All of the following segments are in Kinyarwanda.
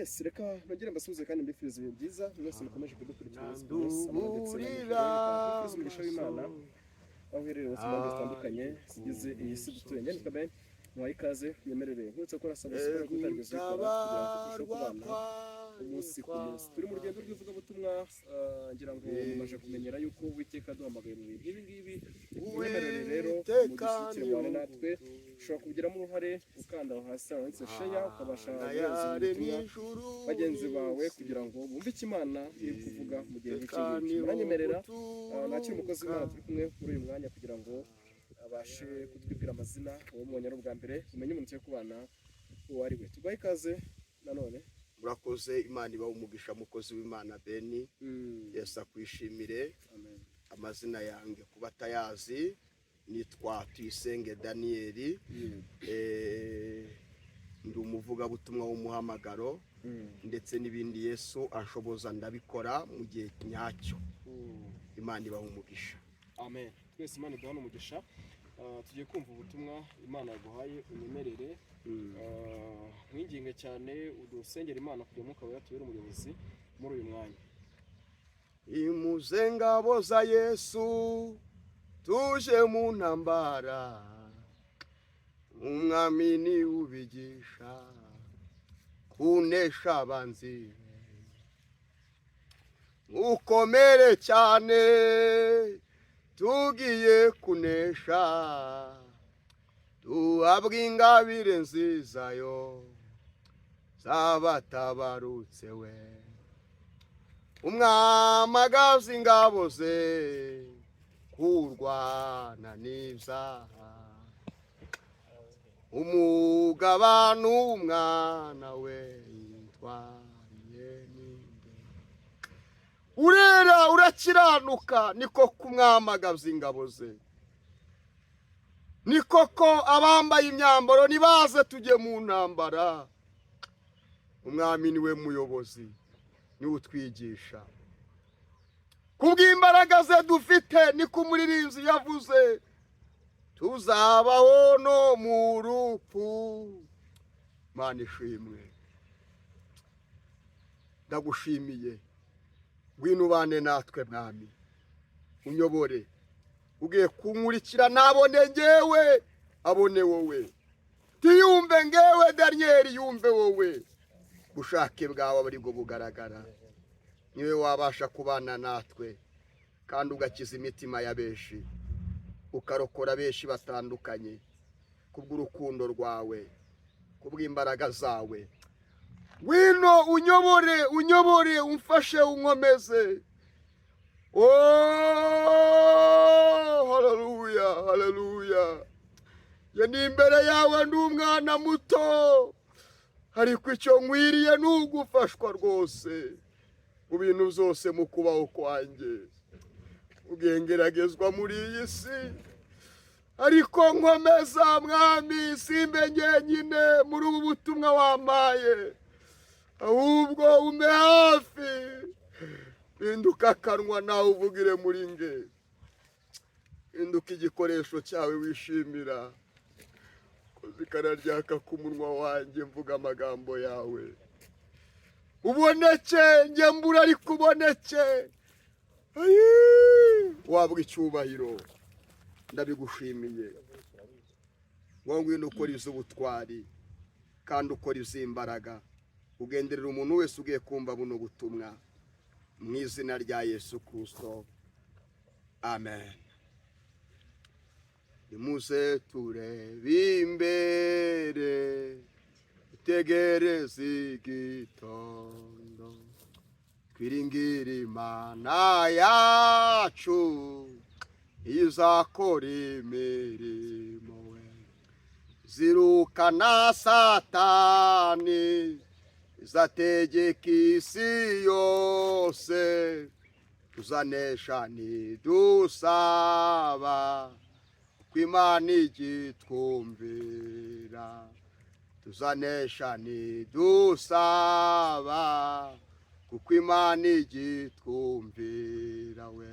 Yes, reka nongere mbasuhuze kandi mbifurize ibihe byiza mwese mukomeje kudukurikira umunsi ku munsi, amanywa ndetse na nijoro. Reka mbifurize umugisha w'Imana aho uherereye hose mu mpande zitandukanye zigize iyi si dutuye. Njye nitwa Ben, muhaye ikaze, mwemerere nkwibutsa gukora subscribe kutarigeze uyikora kugira ngo turusheho kubana umunsi ku munsi. Turi mu rugendo rw'ivugabutumwa, ngira ngo mumaze kumenyera yuko Uwiteka aduhamagaye mu bintu nk'ibi ngibi. Munyemerere rero mudushyigikire, mubane natwe. Ushobora kubigiramo uruhare ukanda aho hasi handitse share, ukabasha guhereza ubutumwa bagenzi bawe kugira ngo bumve icyo Imana iri kuvuga mu gihe nk'iki ngiki. Muranyemerera nakire umukozi w'Imana turi kumwe muri uyu mwanya kugira ngo abashe kutwibwira amazina. Uwo mubonye ari ubwa mbere, umenye umuntu ugiye kubana uwo ari we. Tuguhaye ikaze nanone. Murakoze, Imana ibaha umugisha, mukozi w'Imana Beni. Yesu akwishimire. Amen. Amazina yanjye, kuba atayazi, nitwa Tuyisenge Daniyeli. Ndi umuvugabutumwa w'umuhamagaro ndetse n'ibindi Yesu anshoboza ndabikora mu gihe nyacyo. Imana ibaha umugisha. Amen. Twese Imana iduhane umugisha. Tugiye kumva ubutumwa Imana yaguhaye. Unyemerere nkwinginge cyane udusengera Imana kugira Umwuka Wera tubere umuyobozi muri uyu mwanya. Imuze ngabo za Yesu, tuje mu ntambara, Umwami ni ubigisha kunesha abanzi be. Mukomere cyane, tugiye kunesha, duhabwa ingabire nziza yo z'abatabarutse we. Umwami agaza ingabo ze kurwana n'ibyaha, umugabane w'umwana we yitwariye ninde? Urera, urakiranuka, niko kumwamagaza ingabo ze. Ni koko, abambaye imyambaro nibaze tujye mu ntambara. Umwami niwe muyobozi, niwe utwigisha. Kubw'imbaraga ze dufite, niko umuririmbyi yavuze, tuzabaho no mu rupfu. Mana ishimwe, ndagushimiye. Ngwino ubane natwe, Mwami, unyobore. Ugiye kunkurikira ntabone ngewe, abone wowe. Tiyumve ngewe Daniyeli, yumve wowe. Bushake bwawe aba aribwo bugaragara. Niwe wabasha kubana natwe kandi ugakiza imitima ya benshi, ukarokora benshi batandukanye kubw'urukundo rwawe, kubw'imbaraga zawe. Ngwino unyobore, unyobore, umfashe, unkomeze. Oh, haleluya, haleluya! Njye ni imbere yawe ndi umwana muto, ariko icyo nkwiriye ni ugufashwa rwose mu bintu byose mu kubaho kwanjye. Ugengeragezwa muri iyi si, ariko nkomeza, Mwami, simbe njyenyine muri ubu butumwa wampaye, ahubwo umbe hafi, hinduka akanwa nawe uvugire muri nge, hinduka igikoresho cyawe wishimira. Koza ikara ryaka ku munwa wanjye, mvuga amagambo yawe. Uboneke, njye mbura, ariko uboneke. Ayi, wabwa icyubahiro, ndabigushimiye. Ngo ngwino ukora iz'ubutwari kandi ukora iz'imbaraga, ugenderera umuntu wese ugiye kumva buno butumwa, mu izina rya Yesu Kirisito, amen. Nimuze turebe imbere, itegereze igitondo, twiringire Imana yacu izakora imirimo we. Zirukana Satani, izategeka isi yose. Tuzanesha nidusaba ko Imana igitwumvira. Tuzanesha nidusaba kuko Imana igitwumvira we.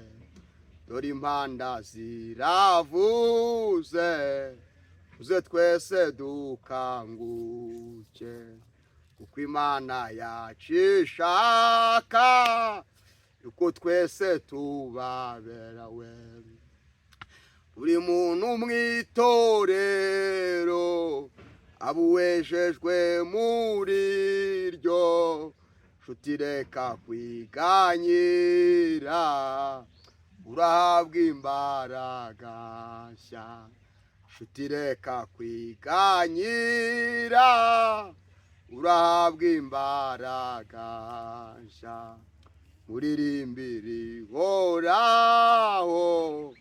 Dore impanda ziravuze, uze twese dukanguke. Kuko Imana yacishaka yuko twese tubaberawe. Buri muntu mu itorero abuwejejwe muri ryo. Nshuti, reka kwiganyira, urahabwa imbaraga nshya. Nshuti, reka kwiganyira, urahabwa imbaraga nshya. Muririmbiri horaho,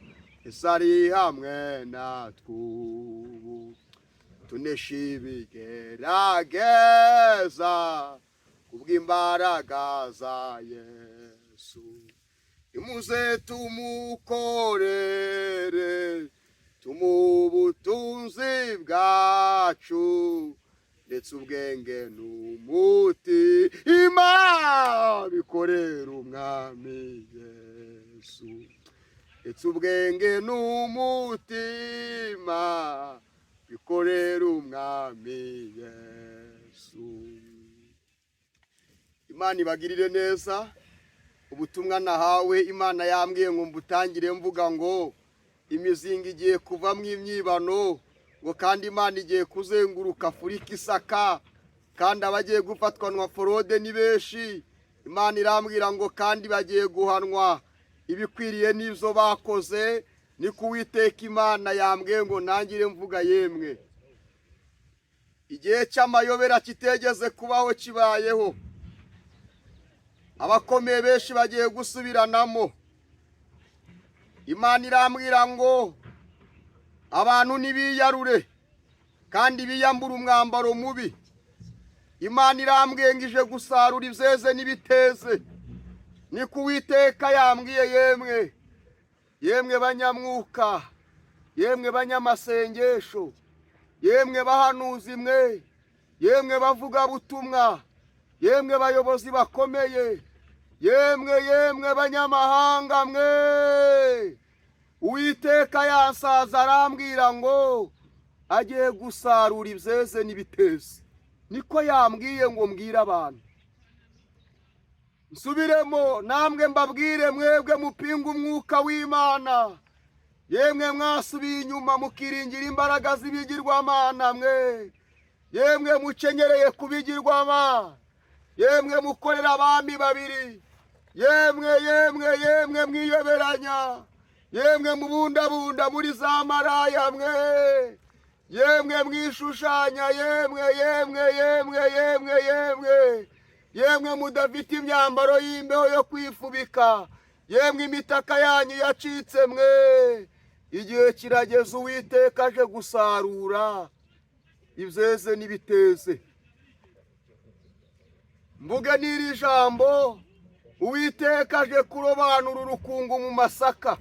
Ese ari hamwe natwe ubu, tunesha ibigerageza kubw'imbaraga za Yesu. Imuze tumukorere, tumuhe ubutunzi bwacu, ndetse ubwenge n'umutima bikorera Umwami Yesu. Ndetse ubwenge n'umutima bikorera Umwami Yesu. Imana ibagirire neza. Ubutumwa nahawe, Imana yambwiye ngo mbutangire mvuga ngo imizinga igiye kuvamo imyibano, ngo kandi Imana igiye kuzenguruka Afurika isaka, kandi abagiye gufatwanwa forode ni benshi. Imana irambwira ngo kandi bagiye guhanwa ibikwiriye n'ibyo bakoze. Ni ku Uwiteka Imana yambwiye ngo ntangire mvuga. Yemwe, igihe cy'amayobera kitegeze kubaho kibayeho. Abakomeye benshi bagiye gusubiranamo. Imana irambwira ngo abantu ntibiyarure kandi biyambure umwambaro mubi. Imana irambwiye ngo ije gusarura ibyeze n'ibiteze. Ni ku Uwiteka yambwiye. Yemwe, yemwe banyamwuka, yemwe banyamasengesho, yemwe bahanuzi mwe, yemwe bavugabutumwa, yemwe bayobozi bakomeye, yemwe, yemwe banyamahanga mwe, Uwiteka yasaza arambwira ngo agiye gusarura ibyeze n'ibiteze. Niko yambwiye ngo mbwire abantu. Nsubiremo namwe mbabwire, mwebwe mupinga umwuka w'Imana, yemwe mwasubiye inyuma mukiringira imbaraga z'ibigirwamana mwe, yemwe mukenyereye ku bigirwamana, yemwe mukorera abami babiri, yemwe, yemwe, yemwe mwiyoberanya, yemwe mubundabunda muri za maraya mwe, yemwe mwishushanya, yemwe, yemwe, yemwe, yemwe, yemwe, yemwe mudafite imyambaro y'imbeho yo kwifubika, yemwe imitaka yanyu yacitse mwe, igihe kirageze, Uwiteka aje gusarura ibyeze n'ibiteze. Mvuge n'iri jambo: Uwiteka aje kurobanura urukungu mu masaka.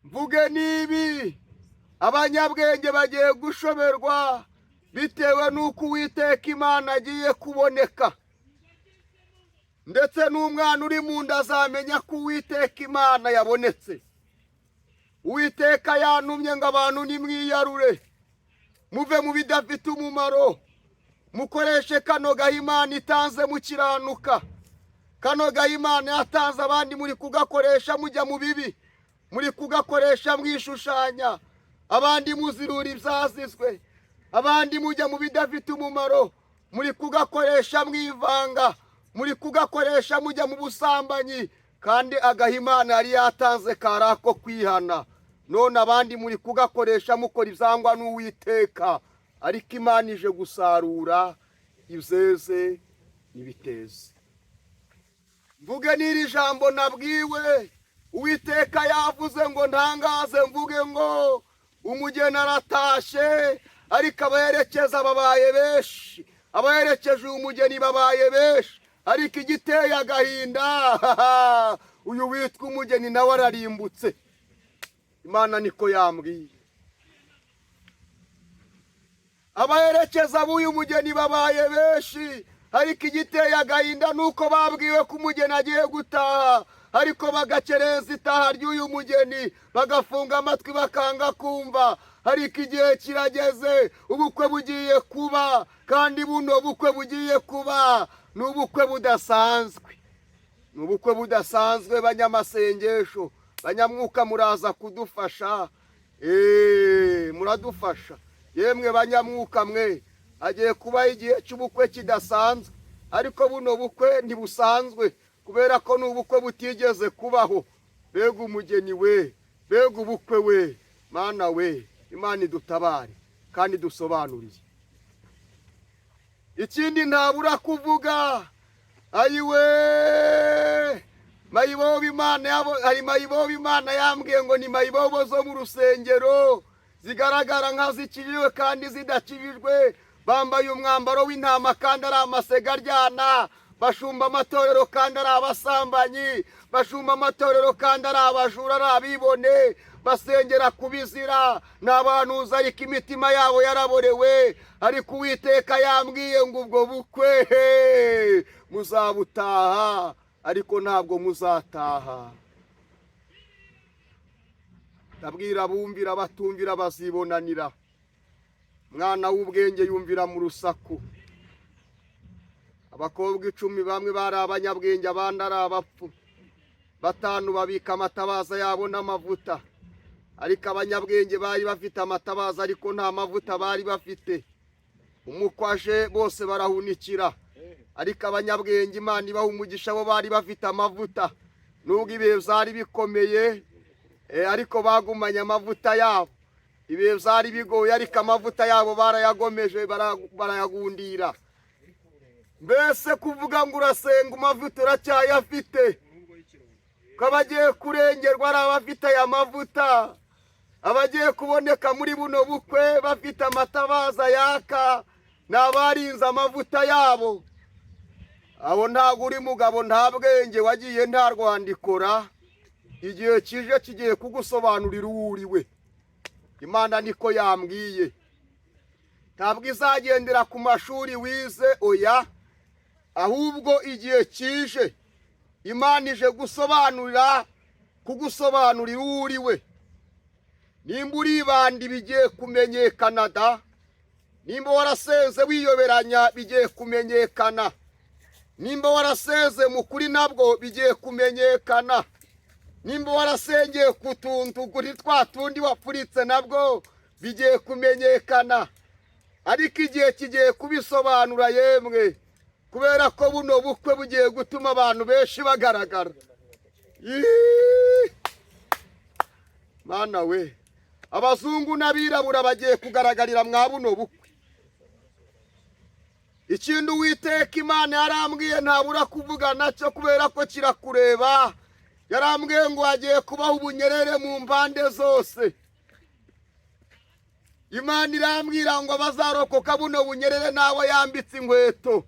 Mvuge n'ibi: abanyabwenge bagiye gushoberwa bitewe n'uko Uwiteka Imana agiye kuboneka, ndetse n'umwana uri mu nda azamenya ko Uwiteka Imana yabonetse. Uwiteka yantumye ngo abantu nimwiyarure, muve mu bidafite umumaro, mukoreshe kano gahe Imana itanze mukiranuka. Kano gahe Imana yatanze, abandi muri kugakoresha mujya mu bibi, muri kugakoresha mwishushanya, abandi muzirura ibyazizwe, abandi mujya mu bidafite umumaro, muri kugakoresha mwivanga, muri kugakoresha mujya mu busambanyi, kandi agaha Imana yari yatanze kari ako kwihana. None abandi muri kugakoresha mukora ibyangwa n'Uwiteka, ariko Imana ije gusarura ibyeze n'ibiteze. Mvuge n'iri jambo nabwiwe: Uwiteka yavuze ngo ntangaze mvuge ngo umugeni aratashe, ariko abaherekeza babaye benshi. Abaherekeje uyu mugeni babaye benshi, ariko igiteye agahinda, uyu witwa umugeni nawe ararimbutse. Imana niko yambwiye. Abaherekeza b'uyu mugeni babaye benshi, ariko igiteye agahinda ni uko babwiwe ko umugeni agiye gutaha. Ariko bagakereza itaha ry'uyu mugeni, bagafunga amatwi, bakanga kumva. Ariko igihe kirageze, ubukwe bugiye kuba, kandi buno bukwe bugiye kuba ni ubukwe budasanzwe, ni ubukwe budasanzwe. Banyamasengesho, banyamwuka, muraza kudufasha. Muradufasha yemwe banyamwuka mwe. Hagiye kubaho igihe cy'ubukwe kidasanzwe, ariko buno bukwe ntibusanzwe kubera ko ni ubukwe butigeze kubaho. Mbega umugeni we, mbega ubukwe we! Mana we, Imana idutabare kandi dusobanuriye. Ikindi ntabura kuvuga, ayiwe, mayibobo Imana yabo, hari mayibobo Imana yambwiye ngo ni mayibobo zo mu rusengero zigaragara nk'azikijijwe kandi zidakijijwe, bambaye umwambaro w'intama kandi ari amasega aryana, bashumba amatorero kandi ari abasambanyi, bashumba amatorero kandi ari abajura, ari abibone, basengera ku bizira, ni abahanuzi ariko imitima yabo yaraborewe. Ariko Uwiteka yambwiye ngo ubwo bukwe muzabutaha, ariko ntabwo muzataha. Ndabwira abumvira, batumvira bazibonanira. Mwana w'ubwenge yumvira mu rusaku. Abakobwa 10, bamwe bari abanyabwenge, abandi ari abapfu. Batanu babika amatabaza yabo n'amavuta, ariko abanyabwenge bari bafite amatabaza ariko nta mavuta bari bafite. Umukwaje bose barahunikira, ariko abanyabwenge, Imana ibaha umugisha, bo bari bafite amavuta. Nubwo ibihe byari bikomeye, ariko bagumanye amavuta yabo. Ibihe byari bigoye, ariko amavuta yabo barayagomeje, barayagundira. Mbese kuvuga ngo urasenga, amavuta uracyayafite, ko abagiye kurengerwa ari abafite aya mavuta. Abagiye kuboneka muri buno bukwe bafite amatabaza yaka ni abarinze amavuta yabo. Abo ntabwo uri mugabo, nta bwenge wagiye, nta rwandikora. Igihe kije kigiye kugusobanurira uwo uriwe. Imana niko yambwiye. Ntabwo izagendera ku mashuri wize, oya, ahubwo igihe kije Imana ije gusobanurira, kugusobanurira uwo uriwe. Nimba uribanda, bigiye kumenyekana da. Nimba warasenze wiyoberanya, bigiye kumenyekana. Nimba warasenze mu kuri, nabwo bigiye kumenyekana. Nimba warasengeye ku tuntu kuri twa tundi wapfuritse, nabwo bigiye kumenyekana. Ariko igihe kigiye kubisobanura yemwe, kubera ko buno bukwe bugiye gutuma abantu benshi bagaragara. Iiii! Mana we, abazungu n'abirabura bagiye kugaragarira mwa buno bukwe. Ikindi Uwiteka Imana yarambwiye ntabura kuvuga nacyo kubera ko kirakureba, yarambwiye ngo hagiye kubaho ubunyerere mu mpande zose. Imana irambwira ngo abazarokoka buno bunyerere n'abo yambitse inkweto.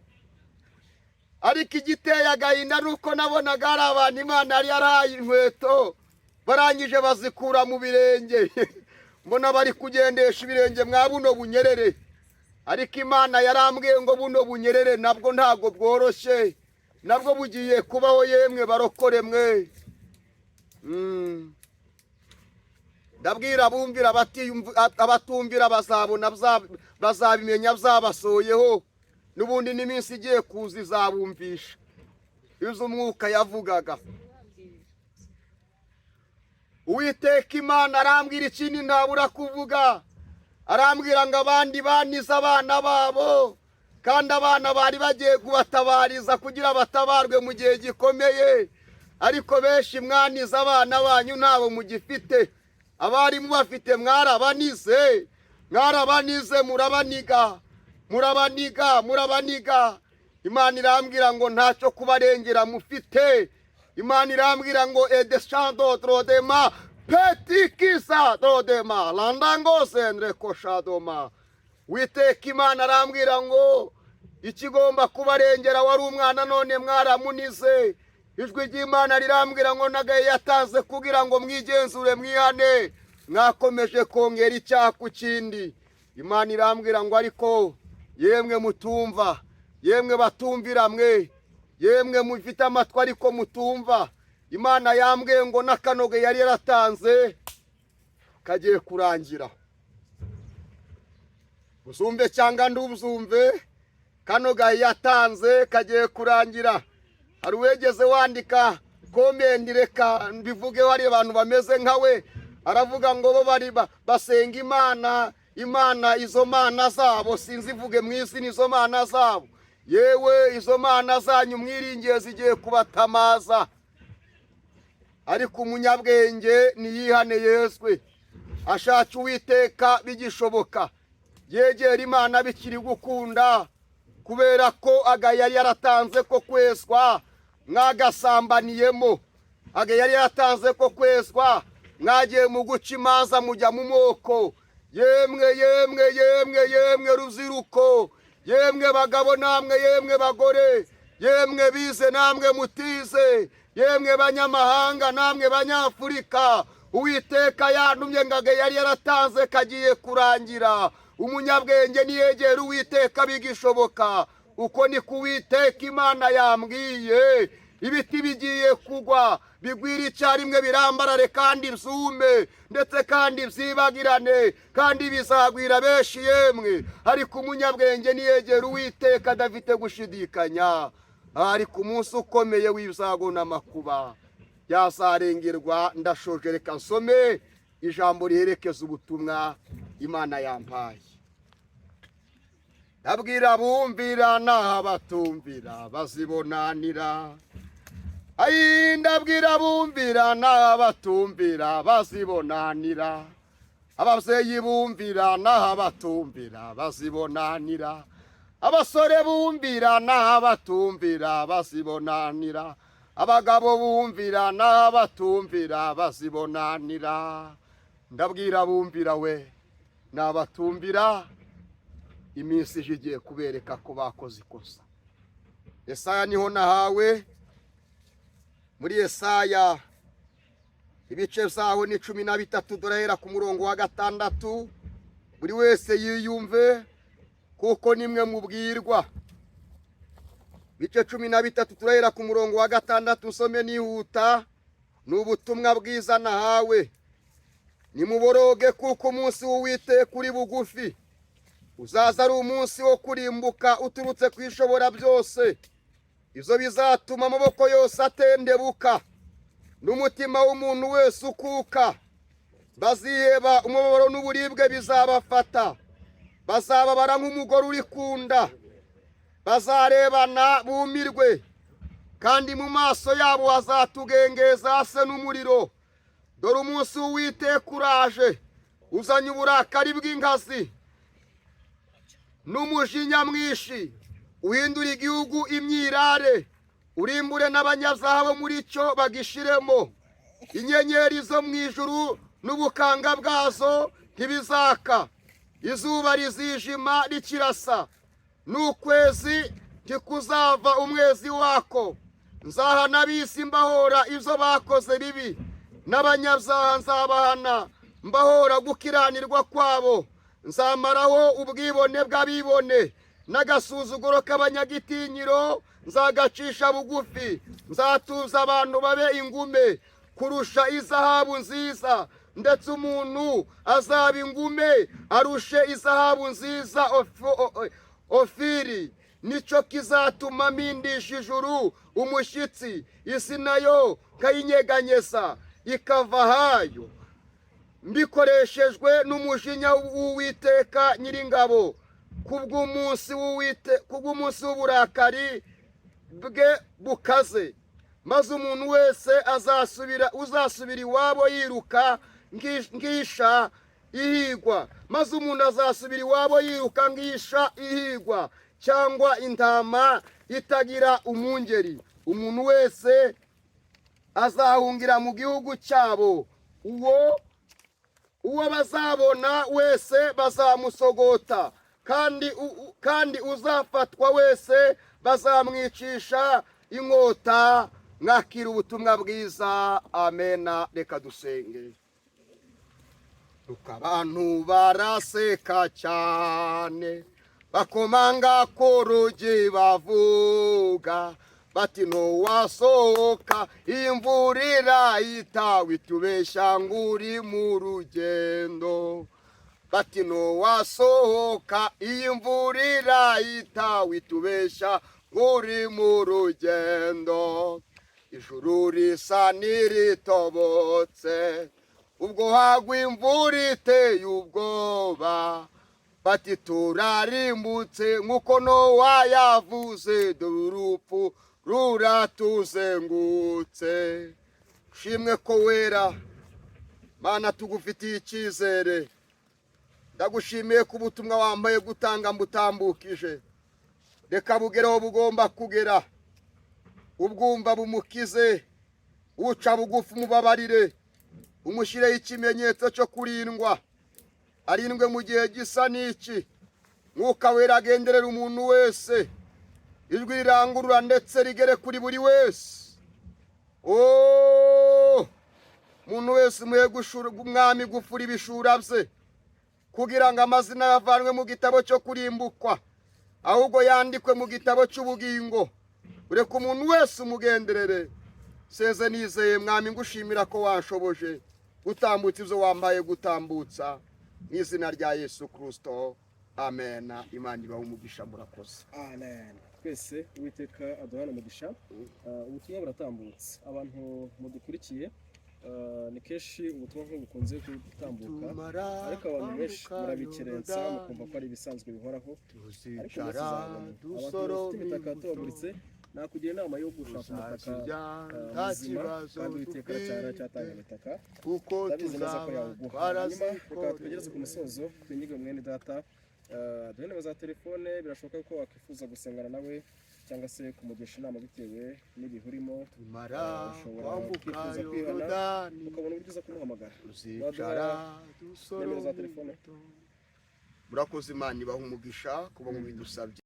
Ariko igiteye agahinda ni uko nabonaga hari abantu Imana yari yarahaye inkweto, barangije bazikura mu birenge, mbona bari kugendesha ibirenge mwa buno bunyerere. Ariko Imana yarambwiye ngo buno bunyerere nabwo ntabwo bworoshye, nabwo bugiye kubaho yemwe barokore mwe. Ndabwira abumvira, abatumvira bazabona, bazabimenya byabasoyeho. N'ubundi n'iminsi igiye kuza izabumvisha izo umwuka yavugaga. Uwiteka Imana arambwira ikindi ntabura kuvuga, arambwira ngo abandi banize abana babo, kandi abana bari bagiye kubatabariza kugira batabarwe mu gihe gikomeye. Ariko benshi mwanize abana banyu, ntabo mugifite. Abarimu bafite mwarabanize, mwarabanize, murabaniga, murabaniga, murabaniga. Imana irambwira ngo ntacyo kubarengera mufite. Imana irambwira ngo edeshando drodema petikisa drodema landango sendre koshadoma. Witeka Imana arambwira ngo ikigomba kubarengera wari umwana, none mwaramunize. Ijwi ry'Imana rirambwira ngo nagaye yatanze kugira ngo mwigenzure, mwihane, mwakomeje kongera icyaha ku kindi. Imana irambwira ngo ariko yemwe mutumva, yemwe batumvira mwe, yemwe mufite amatwi ariko mutumva, Imana yambwiye ngo n'akanoge yari yaratanze kagiye kurangira. Uzumve cyangwa ntuzumve, kano gahe yatanze kagiye kurangira. Hari uwegeze wandika comment, reka mbivuge, hari abantu bameze nka we, aravuga ngo bo bari basenga Imana, Imana, izo mana zabo, sinzivuge mu izina, izo mana zabo. Yewe, izo mana zanyu mwiringiye zigiye kubatamaza. Ariko umunyabwenge niyihane yezwe, ashaka Uwiteka bigishoboka, yegera Imana bikiri gukunda, kubera ko aga yari yaratanze ko kwezwa mwagasambaniyemo, aga yari yaratanze ko kwezwa mwagiye mu guca imanza, mujya mu moko. Yemwe, yemwe, yemwe, yemwe rubyiruko, yemwe bagabo namwe, yemwe bagore, yemwe bize namwe mutize, yemwe banyamahanga namwe Banyafurika, Uwiteka yantumye ngo aga yari yaratanze kagiye kurangira. Umunyabwenge niyegera Uwiteka bigishoboka. Uko ni Uwiteka Imana yambwiye. Ibiti bigiye kugwa, bigwira icyarimwe, birambarare kandi byume, ndetse kandi byibagirane, kandi bizagwira benshi yemwe. Ariko umunyabwenge niyegera Uwiteka adafite gushidikanya, ariko umunsi ukomeye w'ibyago n'amakuba yazarengerwa. Ndashoje, reka nsome ijambo riherekeza ubutumwa Imana yampaye. Ndabwira bumvira n'abatumvira bazibonanira. Ayi, ndabwira bumvira n'abatumvira bazibonanira. Ababyeyi bumvira n'abatumvira bazibonanira. Abasore bumvira n'abatumvira bazibonanira. Abagabo bumvira n'abatumvira bazibonanira. Ndabwira bumvira we n'abatumvira, iminsi ije igiye kubereka ko bakoze ikosa. Yesaya niho nahawe. Muri Yesaya ibice byaho ni 13, durahera ku murongo wa 6. Buri wese yiyumve kuko nimwe mubwirwa. Ibice 13, turahera ku murongo wa 6. Usome nihuta, ni ubutumwa bwiza nahawe. Nimuboroge kuko umunsi w'Uwiteka uri bugufi. Uzaza ari umunsi wo kurimbuka uturutse ku Ishobora byose. Ibyo bizatuma amaboko yose atendebuka n'umutima w'umuntu wese ukuka. Baziheba, umubabaro n'uburibwe bizabafata, bazababara nk'umugore uri ku nda. Bazarebana bumirwe, kandi mu maso yabo hazatugengeza hase n'umuriro. Dore umunsi w'Uwiteka uraje, uzanye uburakari bw'inkazi n'umujinya mwinshi, uhindura igihugu imyirare, urimbure n'abanyabyaha bo muri cyo bagishiremo. Inyenyeri zo mu ijuru n'ubukanga bwazo ntibizaka, izuba rizijima rikirasa, n'ukwezi ntikuzava umwezi wako. Nzahana ab'isi mbahora ibyo bakoze bibi, n'abanyabyaha nzabahana mbahora gukiranirwa kwabo. Nzamaraho ubwibone bw'abibone, n'agasuzuguro k'abanyagitinyiro nzagacisha bugufi. Nzatuza abantu babe ingume kurusha izahabu nziza, ndetse umuntu azaba ingume arushe izahabu nziza Ofiri. Nicyo kizatuma mpindisha ijuru umushyitsi, isi nayo nkayinyeganyeza ikava ahayo, mbikoreshejwe n'umujinya w'Uwiteka Nyiringabo, kubw'umunsi w'uburakari bwe bukaze. Maze umuntu wese azasubira, uzasubira iwabo yiruka nk'isha ihigwa. Maze umuntu azasubira iwabo yiruka nk'isha ihigwa cyangwa intama itagira umwungeri. Umuntu wese azahungira mu gihugu cyabo. Uwo bazabona wese bazamusogota, kandi uzafatwa wese bazamwicisha inkota. Mwakira ubutumwa bwiza. Amena. Reka dusenge. Nuko abantu baraseka cyane, bakomanga ku rugi, bavuga Bati ntiwasohoka, imvura irahita, witubeshya ngo uri mu rugendo. Bati ntiwasohoka, iyi mvura irahita, witubeshya ngo uri mu rugendo. Ijuru risa n'iritobotse, ubwo hagwa imvura iteye ubwoba. Bati turarimbutse nk'uko Nowa yavuze, dore urupfu ruratuzengutse. Shimwe ko wera Mana, tugufitiye icyizere. Ndagushimiye ko ubutumwa wambaye gutanga mbutambukije. Reka bugereho bugomba kugera, ubwumva bumukize, uca bugufi umubabarire, umushyireho ikimenyetso cyo kurindwa, arindwe mu gihe gisa n'iki. Mwuka Wera agenderera umuntu wese, ijwi rirangurura ndetse rigere kuri buri wese. Oh, umuntu wese umuhe umwami gufura ibishura bye, kugira ngo amazina yavanwe mu gitabo cyo kurimbukwa, ahubwo yandikwe mu gitabo cy'ubugingo. Ureka umuntu wese umugenderere. Seze nizeye, Mwami, ngushimira ko wanshoboje gutambutsa ibyo wambaye gutambutsa, mu izina rya Yesu Kirisito, amen. Imana ibahe umugisha, murakoze. Amen. Twese Uwiteka aduhana umugisha. Ubutumwa buratambutse. Abantu mudukurikiye, ni kenshi ubutumwa nk'ubu bukunze gutambuka, ariko abantu benshi murabikerensa, mukumva ko ari ibisanzwe bihoraho, ariko umunsi uzabona abantu bafite imitaka yatobaguritse. Nakugira inama yo gushaka umutaka muzima, kandi Uwiteka aracyatanga imitaka, kuko ndabizi neza ko tuzaba yawuguha. Hanyuma reka twegereze ku musozo, twinginge mwene data, duhe nimero za telefone. Birashoboka ko wakwifuza gusengana nawe cyangwa se kumugisha inama bitewe n'ibihe urimo. Tumara Ushobora kwambuka kwifuza kwihana, Yorodani, ukabona uburyo uza kumuhamagara. tuzicara Nimero za dusoroma telefone. imbuto. Murakoze, Imana ibaha umugisha kuba mubidusabye.